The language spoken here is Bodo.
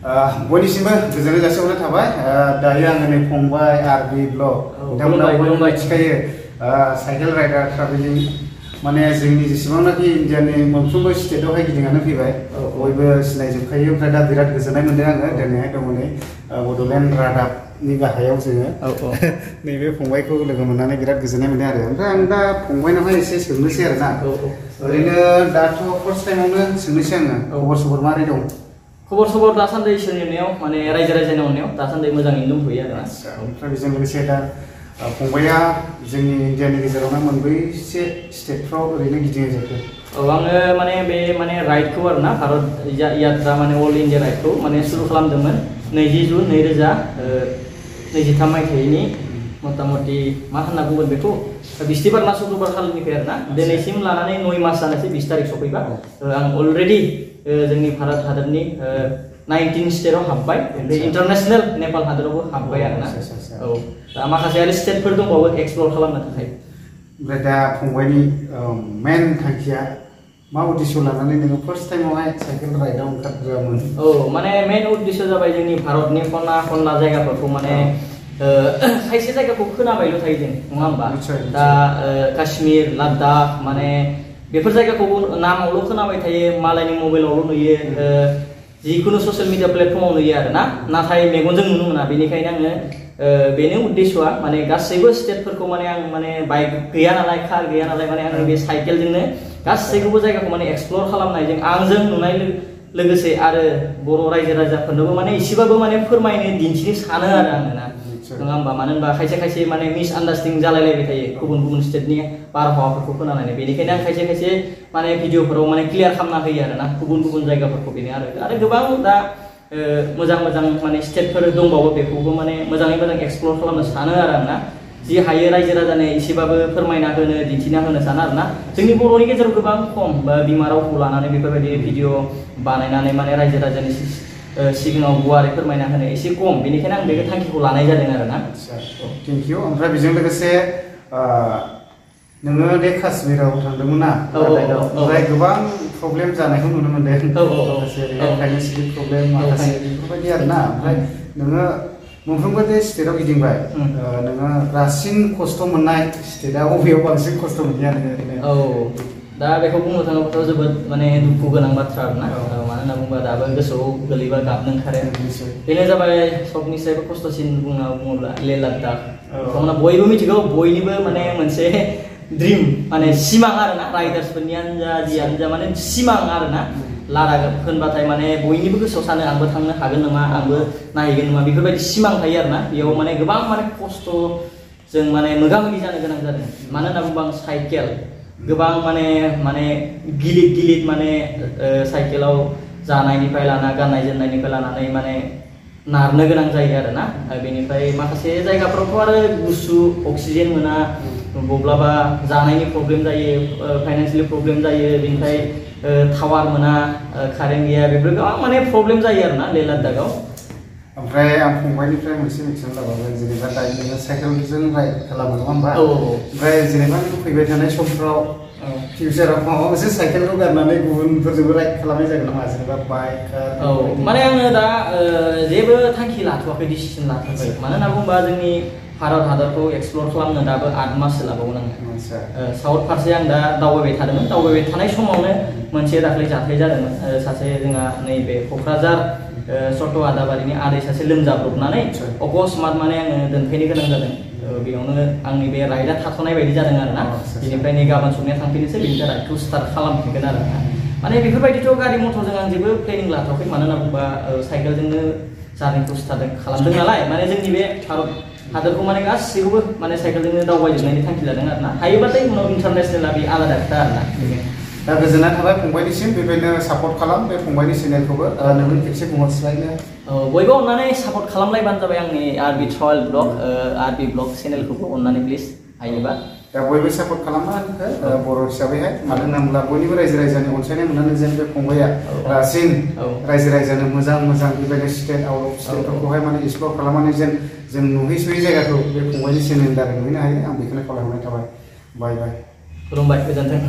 बयनिसिमबो गोजोननाय जासिहरनाय थाबाय दायो आङो नै फंबाय आरबि ब्लग बिथांमोना बयबो मिथिखायो साइकेल राइडार ट्राभेलिं माने जोंनि जेसेबांनाखि इन्डियानि मोनफ्रोमबो स्टेटआवहाय गिदिंनानै फैबाय बयबो सिनायजोबखायो ओमफ्राय दा बिराद गोजोननाय मोन्दों आङो दिनैहाय दङ नै बड'लेण्ड रादाबनि गाहायाव जोङो नैबे फंबायखौ लोगो मोननानै बिराद गोजोननाय मोन्दों आरो ओमफ्राय आं दा फंबायनावहाय एसे सोंनोसै आरोना ओरैनो दाथ' फार्स्ट टाइमावनो सोंनोसै आङो खबर सबर मारै दं खबर सबर दासान्दि इसोरनि अननायाव माने रायजो राजानि अननायाव दासान्दि मोजाङैनो दंथ'यो आरो ओमफ्राय बेजों लोगोसे दा फंबाया जोंनि इन्डियानि गेजेरावनो मोनबैसे स्टेटफ्राव ओरैनो गिदिङै जाखो आङो माने बे माने राइडखौ आरो ना भारत यात्रा माने अल इन्डिया राइडखौ माने सुरु खालामदोंमोन 20 जुन 2023 मायथाइनि मथा मथि मा होनना बुंगोन बेखौ बिस्थिबार ना शुक्रबार खालिनिफ्राय आरो ना दिनैसिम लानानै 9 मास जानोसै 20 तारिख सफैबा आं अलरेडि जोंनि भारत हादरनि 19 स्टेटआव हाबबाय इन्टारनेशनेल नेपाल हादरावबो हाबबाय आरो ना दा माखासे आरो स्टेटफोर दंबावो एक्सप्लर खालामनो थाखाय ओमफ्राय दा फंबायनि मेन थांखिया मा उद्देश्य लानानै नोङो फार्स्ट टाइमावहाय साइकेल राइडआव ओंखारग्रामोन माने मेन उद्देश्य जाबाय जोंनि भारतनि खना खनला जायगाफोरखौ माने खायसे जायगाखौ खोनाबायल' थायो जों नङा होमबा दा काश्मीर लाद्दाख माने बेफोर जायगाखौ नामावल' खोनाबाय थायो मालायनि मबाइलावल' नुयो जिखुनु ससियेल मिडिया प्लेटफर्माव नुयो आरो ना नाथाय मेगनजों नुनो मोना बेनिखायनो आङो बेनो उद्देश्यआ माने गासैबो स्टेटफोरखौ माने आं माने बाइक गैया नालाय कार गैया नालाय माने आं बे साइकेलजोंनो गासैखौबो जायगाखौ माने एक्सप्लर खालामनायजों आंजों नुनाय लोगोसे आरो बर' रायजो राजाफोरनोबो माने एसेबाबो माने फोरमायनो दिन्थिनो सानो आरो आङो ना नङा होमबा मानो होनबा खायसे खायसे माने मिसआन्डारस्टेन्डिं जालायलायबाय थायो गुबुन गुबुन स्टेटनि बारहावाफोरखौ खोनानानै बेनिखायनो आं खायसे खायसे माने भिडिअफोराव माने क्लियार खालामना होयो आरो ना गुबुन गुबुन जायगाफोरखौ बेनो आरो गोबां दा मोजां मोजां माने स्टेटफोर दंबावो बेखौबो माने मोजाङै मोजां एक्सप्लर खालामनो सानो आरो आं ना जि हायो रायजो राजानो एसेबाबो फोरमायना होनो दिन्थिना होनो सानो आरो ना जोंनि बर'नि गेजेराव गोबां खम बिमा रावखौ लानानै बेफोरबायदि भिडिअ बानायनानै माने रायजो राजानि सिगाङाव गुवारै फोरमायना होनो एसे खम बेनिखायनो आं बे थांखिखौ लानाय जादों आरो ना थेंक इउ ओमफ्राय बेजों लोगोसे नोङो बे काश्मीराव थांदोंमोन ना ओमफ्राय गोबां प्रब्लेम जानायखौ नुनो मोनदों फाइनान्सियेलि प्रब्लेम माखासे बेफोरबायदि आरो ना ओमफ्राय नोङो मोनफ्रोमबो बे स्टेटआव गिदिंबाय नोङो रासिन खस्थ' मोननाय स्टेटआ बबेयाव बांसिन खस्थ' मोनहैया नोङो दा बेखौ बुंनो थाङोब्लाथ' जोबोद माने दुखु गोनां बाथ्रा आरोना मानो होनना बुङोबा दाबो गोसोआव गोलैबा गाबनो ओंखारो बेनो जाबाय सबनिफ्रायबो खस्थ'सिन बुङोब्ला लेह लाद्दाख बिथांमोना बयबो मिथिगौ बयनिबो माने मोनसे ड्रिम माने सिमां आरोना राइडार्सफोरनियानो जा जियानो जा माने सिमां आरोना लादाख होनबाथाय माने बयनिबो गोसोआव सानो आंबो थांनो हागोन नामा आंबो नायहैगोन नामा बेफोरबायदि सिमां थायो आरोना बेयाव माने गोबां माने खस्थ' जों माने मोगा मोगि जानो गोनां जादों मानो होनना बुङोबा आं साइकेल गोबां माने गिलिद माने साइकेलाव जानायनिफ्राय लाना गाननाय जोमनायनिफ्राय लानानै माने नारनो गोनां जायो आरोना बेनिफ्राय माखासे जायगाफ्रावथ' आरो गुसु अक्सिजेन मोना बब्लाबा जानायनि प्रब्लेम जायो फाइनान्सियेलि प्रब्लेम जायो बेनिफ्राय टावार मोना कारेन्ट गैया बेफोर गोबां माने प्रब्लेम जायो आरोना लेह लाद्दाखआव ओमफ्राय आं फंबायनिफ्राय मोनसे मिथिनो लाबाय जेनेबा दायो नोङो साइकेलजों राइड खालामो नङा होमबा ओमफ्राय जेनेबा नों फैबाय थानाय समफ्राव फिउचाराव माबा मोनसे साइकेलखौ गारनानै गुबुनफोरजोंबो राइड खालामनाय जागोन नामा जेनेबा बाइक माने आङो दा जेबो थांखि लाथ'वाखै डिसिसन लाथ'वाखै मानो होनना बुङोबा जोंनि भारत हादरखौ एक्सप्लर खालामनो दाबो 8 माससो लाबावगोन आङो साउथ फारसे आं दा दावबायबाय थादोंमोन दावबायबाय थानाय समावनो मोनसे दाख्लै जाथाय जादोंमोन सासे जोंहा नैबे क'क्राझार सट' आदाबारिनि आदै सासे लोमजाब्रबनानै अकस्मात माने आङो दोनफैनो गोनां जादों बेयावनो आंनि बे राइडआ थाथ'नाय बायदि जादों आरोना बेनिफ्राय नै गाबोन समनिया थांफिनोसै बेनिफ्राय राइडखौ स्टार्ट खालामफिनगोन आरो माने बेफोरबायदिथ' गारि मथरजों आं जेबो प्लेनिं लाथ'वाखै मानो होनना बुङोबा साइकेलजोंनो जार्निखौ स्टार्ट खालामदों नालाय माने जोंनि बे भारत हादरखौ माने गासैखौबो माने साइकेलजोंनो दावबायजोबनायनि थांखि लादों आरोना हायोबाथाय उनाव इन्टारनेसनेला बे आलादा खोथा आरोना दा गोजोननाय थाबाय फंबायनिसिम बेबायदिनो सापर्ट खालाम बे फंबायनि चेनेलखौबो नोंनि खेबसे बुंहरस्लायनो बयबो अननानै सापर्ट खालामलायबानो जाबाय आंनि आरबि ट्रेभेल ब्लग आरबि ब्लग चेनेलखौबो अननानै प्लिज हायोबा दा बयबो सापर्ट खालामना बर' हिसाबैहाय मानो होनोब्ला बयनिबो रायजो राजानि अनसायनाय मोननानै जेन बे फंबाया रासिन रायजो राजानो मोजां बेबायदि स्टेट आउट अफ स्टेटफोरखौहाय माने एक्सप्लर खालामनानै जेन जों नुहैसयै जायगाखौ बे फंबायनि चेनेलनि दारै नुहैनो हायो आं बेखौनो खावलायहरनाय थाबाय बाय खुलुमबाय गोजोन्थों